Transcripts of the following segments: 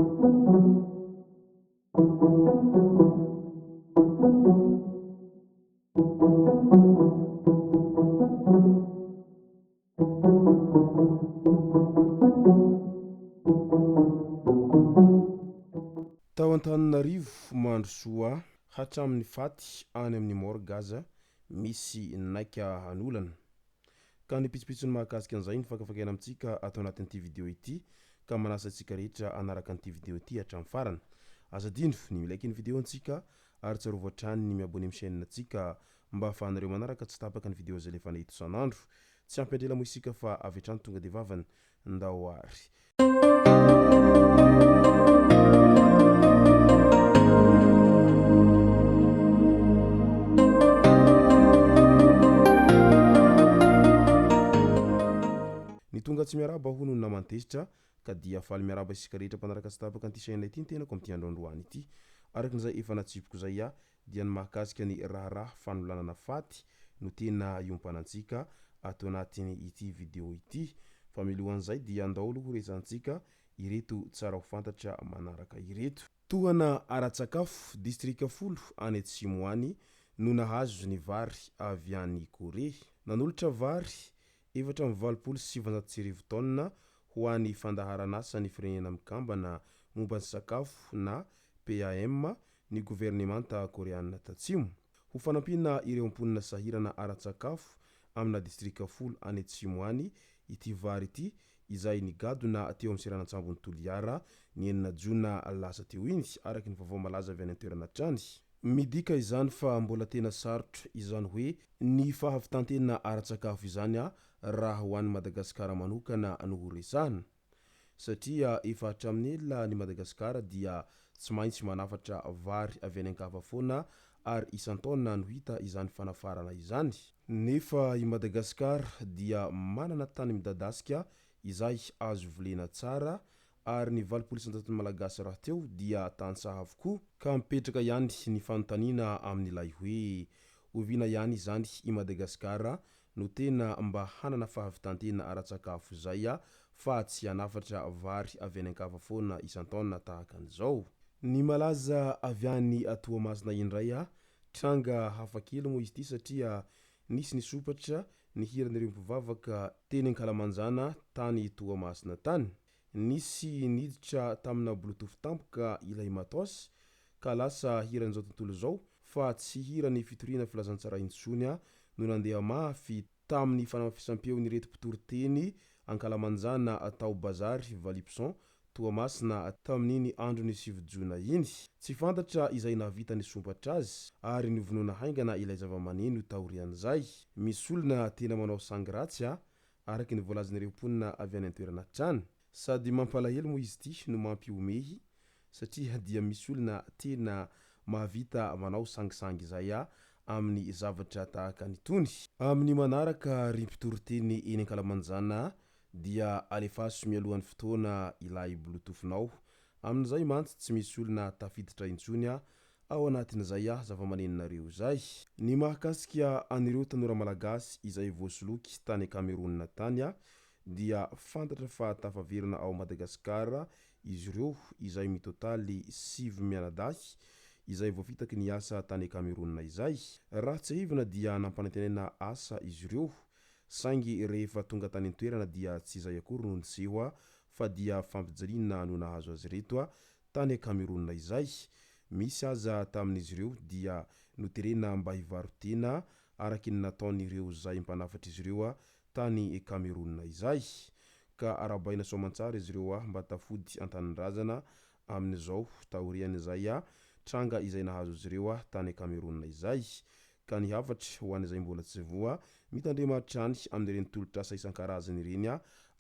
Tao Antananarivo, Mandrosoa, hatramin'ny faty any amin'ny morgue aza misy naika hanolana. Ka ny pitsopitsony mahakasika an'izay no fakafakaina amintsika ato anatin'ity video ity ka manasa antsika rehetra hanaraka an'ity video ity hatramin'ny farany. Aza adino ny mi-like ny video antsika ary tsarovy hatrany ny mi-abonner amin'ny chaîne antsika mba ahafahanareo manaraka tsy tapaka ny video izay alefanay eto isan'andro. Tsy ampy andrela moa isika fa avy hatrany tonga dia vavany. Ndao ary. Ny tonga tsy miarahaba hono ny naman'i Tezitra ka dia faly miarahaba isika rehetra mpanaraka tsy tapaka an'ity chaîne ity ny tenako amin'ity andro androany ity. Araka izay efa natsipiko izay aho dia ny mahakasika ny raharaha fanolanana faty no tena iompanantsika ato anatin ity video ity. Fa milohan'izay dia andao aloha ho resahantsika ireto tsara ho fantatra manaraka ireto. Tohana ara-tsakafo, Distrika folo any atsimo any no nahazo ny vary avy any Korea. Nanolotra vary 1984 taonina ho an'ny fandaharan'asan'ny Firenena Mikambana momba ny sakafo na PAM ny governemanta Koreana Tatsimo. Ho fanampiana ireo mponina sahirana ara-tsakafo amina distrika folo any atsimo any ity vary ity izay nigadona teo amin'ny seranan-tsambon'i Toliara ny enina jona lasa teo iny, araka ny vaovao malaza avy any an-toerana hatrany. Midika izany fa mbola tena sarotra izany hoe ny fahavitan-tena ara-tsakafo izany raha ho an'i Madagasikara manokana no ho resahana. Satria efa hatramin'ny ela ny Madagasikara dia tsy maintsy manafatra vary avy any an-kafa foana ary isan-taona no hita izany fanafarana izany. Nefa i Madagasikara dia manana tany midadasika izay azo volena tsara ary ny 80% Malagasy rahateo dia tantsaha avokoa, ka mipetraka ihany ny fanontaniana amin'ilay hoe oviana ihany izany i Madagasikara no tena mba hanana fahavitantena ara-tsakafo izay fa tsy hanafatra vary avy any an-kafa foana isan-taona tahaka an'izao. Ny malaza avy any Toamasina indray, tranga hafakely moa izy ity satria nisy nisompatra ny hiran'ireo mpivavaka teny ankalamanjana tany Toamasina tany. Nisy niditra tamina bluetooth tampoka ilay matos ka lasa hiran'izao tontolo izao fa tsy hiran'ny fitoriana filazantsara intsony no nandeha mafy tamin'ny fanamafisam-peon'ireto mpitory teny ankalamanjana tao Bazary Valipson Toamasina tamin'iny andron'ny 9 jona iny. Tsy fantatra izay nahavita nisompatra azy ary novonoina haingana ilay zavamaneno taorian'izay. Misy olona tena manao sangy ratsy a! araka ny voalazan'ireo mponina avy any an-toerana hatrany. Sady mampalahelo moa izy ity no mampihomehy satria dia misy olona tena mahavita manao sangisangy izay amin'ny zavatra tahaka an'itony. Amin'ny manaraka ry mpitory teny eny ankalamanjana dia alefaso mialohan'ny fotoana ilay bluetooth-nao, amin'izay mantsy tsy misy olona tafiditra intsony ao anatin'izay zavamanenonareo izay. Ny mahakasika an'ireo tanora malagasy izay voasoloky tany Cameroun tany dia fantatra fa tafaverina ao Madagasikara izy ireo izay mitotaly sivy mianadahy izay voafitaky ny asa tany Cameroun izay. Raha tsiahivina dia nampanantenaina asa izy ireo saingy rehefa tonga tany an-toerana dia tsy izay akory no niseho fa dia fampijaliana no nahazo azy ireto tany Cameroun izay. Misy aza tamin'izy ireo dia noterena mba hivaro-tena araky ny nataon'ireo zay mpanafatr'izy ireo tany Cameroun izay. Ka arahabaina soamantsara izy ireo mba tafody an-tanindrazana amin'izao taorian'izay tranga izay nahazo azy ireo tany Cameroun izay. Ka ny hafatry ho an'izay mbola tsy voa, mitandrema hatrany amin'ireny tolotr'asa isan-karazany ireny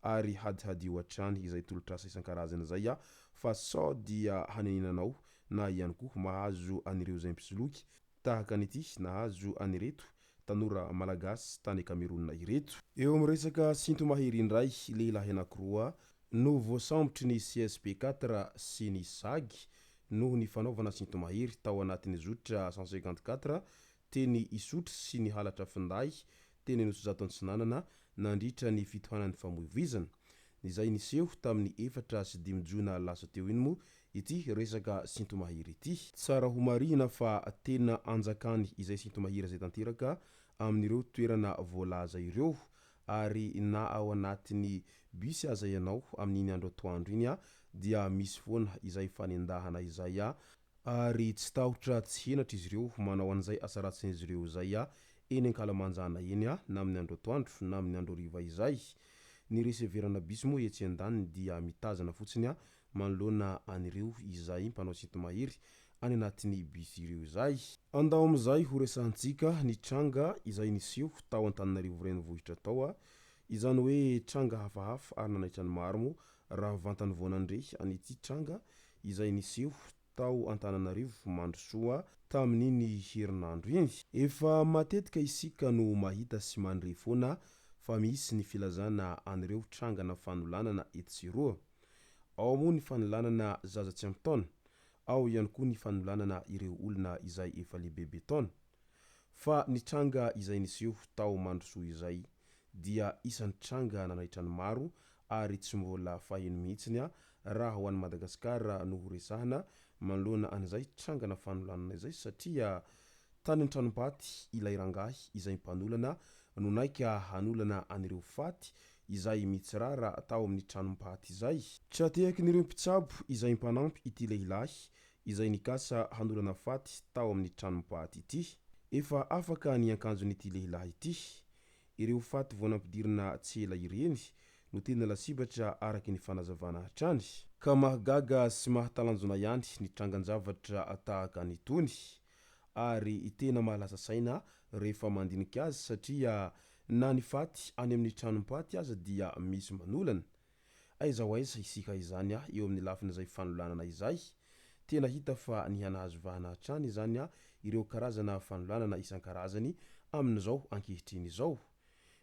ary hadihadio hatrany izay tolotr'asa isan-karazany izay fa sao dia haneninanao na ihany koa mahazo an'ireo izay mpisoloky tahaka an'ity nahazo an'ireto tanora malagasy tany Cameroun ireto. Eo amin'ny resaka sinto-mahery indray, lehilahy anankiroa no voasambotry ny CSP quatre sy ny sag noho ny fanaovana sinto-mahery tao anatin'ny zotra 154 teny Isotry sy ny halatra finday teny Anosizato Antsinanana nandritra ny fitohanan'ny famoivoizana. Izay niseho tamin'ny 4 sy 5 jona lasa teo iny moa ity resaka sinto-mahery ity. Tsara ho marihina fa tena anjakany izay sinto-mahery izay tanteraka amin'ireo toerana voalaza ireo ary na ao anatin'ny bus aza ianao amin'iny andro atoandro iny dia misy foana izay fanendahana izay ary tsy tahotra tsy henatra izy ireo manao an'izay asa ratsin'izy ireo izay eny ankalamanjana eny na amin'ny andro atoandro na amin'ny andro hariva izay. Ny reseverana bus moa etsy andaniny dia mitazana fotsiny manoloana an'ireo izay mpanao sinto-mahery any anatin'ny bus ireo izay. Andao amin'izay ho resahantsika ny tranga izay niseho tao Antananarivo renivohitra tao, izany hoe tranga hafahafa ary nanaitra ny maro moa raha vantany vao nandre an'ity tranga izay niseho tao Antananarivo Mandrosoa tamin'iny herinandro iny. Efa matetika isika no mahita sy mandre foana fa misy ny filazana an'ireo trangana fanolanana etsy sy eroa. Ao moa ny fanolanana zaza tsy ampy taona, ao ihany koa ny fanolanana ireo olona izay efa lehibebe taona. Fa ny tranga izay niseho tao Mandrosoa izay dia isan'ny tranga nanaitra ny maro ary tsy mbola faheno mihitsiny raha ho an'i Madagasikara no ho resahana manoloana an'izay trangana fanolanana izay satria tany an-tranom-paty ilay rangahy izay mpanolana no naika hanolana an'ireo faty izay mitsirara tao amin'ny tranom-paty izay. Tra-tehakin'ireo mpitsabo izay mpanampy ity lehilahy izay nikasa hanolana faty tao amin'ny tranom-paty ity. Efa afaka ny akanjon'ity lehilahy ity. Ireo faty vao nampidirina tsy ela ireny no tena lasibatra araka ny fanazavana hatrany. Ka mahagaga sy mahatalanjona ihany ny trangan-javatra tahaka an'itony ary tena mahalasa saina rehefa mandinika azy satria na ny faty any amin'ny tranom-paty aza dia misy manolana. Aiza ho aiza isika izany eo amin'ny lafin'izay fanolanana izay? Tena hita fa nihanahazo vahana hatrany izany ireo karazana fanolanana isan-karazany amin'izao ankehitriny izao.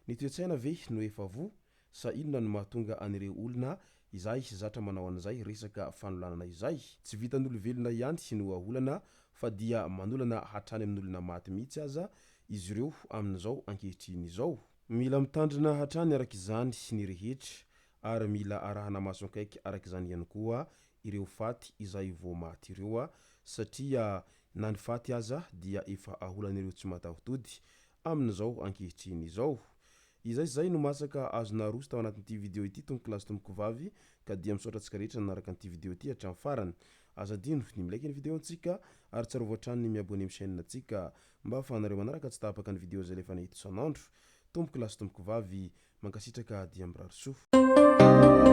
Ny toe-tsaina ve no efa voa sa inona no mahatonga an'ireo olona izay zatra manao an'izay resaka fanolanana izay? Tsy vitan'olovelona ihany no aolana fa dia manolana hatrany amin'olona maty mihitsy aza izy ireo amin'izao ankehitriny izao. Mila mitandrina hatrany araka izany ny rehetra ary mila arahana maso akaiky araka izany ihany koa ireo faty izay vao maty ireo satria na ny faty aza dia efa aholan'ireo tsy mataho-tody amin'izao ankehitriny izao. Izay izay no masaka azo naroso tao anatin'ity video ity tompokolahy sy tompokovavy ka dia misaotra antsika rehetra nanaraka an'ity video ity hatramin'ny farany. Aza adino ny mi-like ny video antsika ary tsarovy hatrany ny mi-abonner amin'ny chaîne antsika mba ahafahanareo manaraka tsy tapaka ny video izay alefanay eto isan'andro. Tompokolahy sy tompokovavy mankasitraka dia mirary soa.